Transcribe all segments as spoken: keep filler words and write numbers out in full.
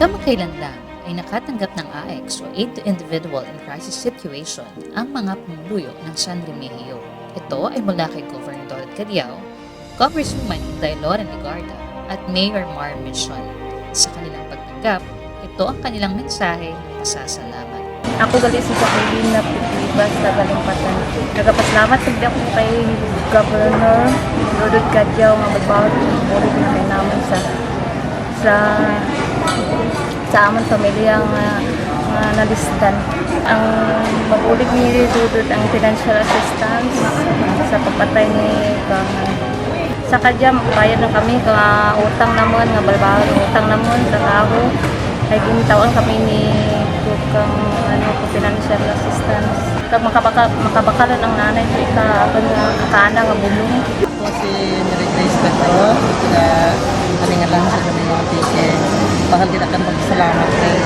Kamakailan lang ay nakatanggap ng AICS o Aid to Individual in Crisis Situation ang mga pumuluyo ng San Remigio. Ito ay mula kay Governor Dodod Cadiao, Congresswoman Inday Loren Legarda, at Mayor Mar Mission. Sa kanilang pagtanggap, ito ang kanilang mensahe ng pasasalamat. Ako gali si Jacqueline Napitibas, taga Limpatan. Nagapasalamat gid ako kay Governor Dodod Cadiao nga magbaon og bulig nga kay namun sa, sa, sa amun pamilya nga, nga nalisdan. Ang mabulig ni Dodod ang financial assistance sa pagpatay ni Kang. Sa kadya, bayad na kami ka utang namun, nga balbahon utang namun, trabaho. Ay, gintaw-an kami ni Kang, ano, financial assistance. Kag makabaka-, makabakal ang nanay ko ka, akun nga, kakaana nga bulong. Ako si Mary Grace Pedro, taga Maningalang, San Remigio, Antique. Bahul gid akun magsalamat kay,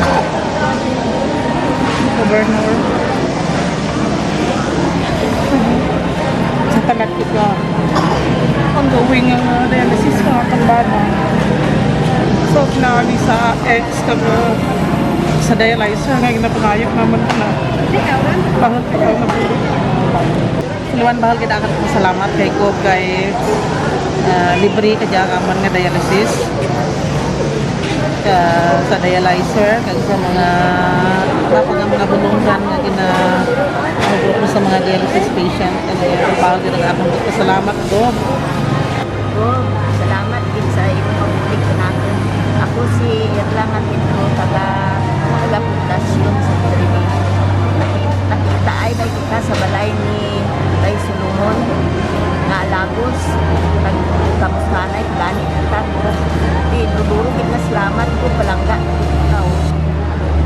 ah, Governor. Sa tanan gid nga ongoing nga dialysis nga akun bana. So, pinaagi sa AICS kag sa dialyzer nga ginapangayo namun na. Bahul gid nga bulig. Liwan, bahul gid akun pasalamat kay Gov kay, ah, libre kadya amun nga dialysis. Sa, sa dialyzer, kag sa mga, iba pa nga mga bulong dyan nga gina-, sa mga dialysis patient. Kani, bahul gid akun pasalamat, Gov. Gov, salamat gid sa imo nga bulig kanakun. Ako si Irla Matito, taga, taga Poblacion, San Remigio. Nakita, nakita ay bay kita sa balay ni Bay Solomon nga alagos. Nag-, kamusta na, gani kita, Gov. Ti, duro-duro gid nga salamat, Gov, palangga gid ikaw.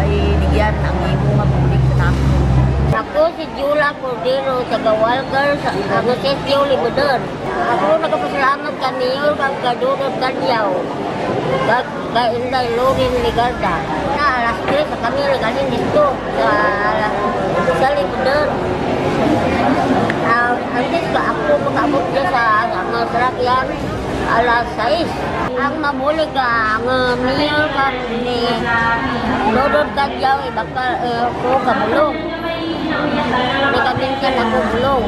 Ay, ligya ang imo nga bulig kanakun. Ako si Jula Cordero, taga Walker, sa, sa munisipyo Libudon. Ako nagapasalamat kay Mayor kag kay Dodod Cadiao, kag kay Inday Loren Legarda. Na alas tres na kami naghalin didto sa, sa Libudon. Ah, antes ka ako makaabot dyan sa, sa mga sarakyan, alas sais. Ang mabulig ka, ang, ah, Mayor kag ni Dodod Cadiao, ibakal, eh, ko ka bulong. Nagamitan ako bulong.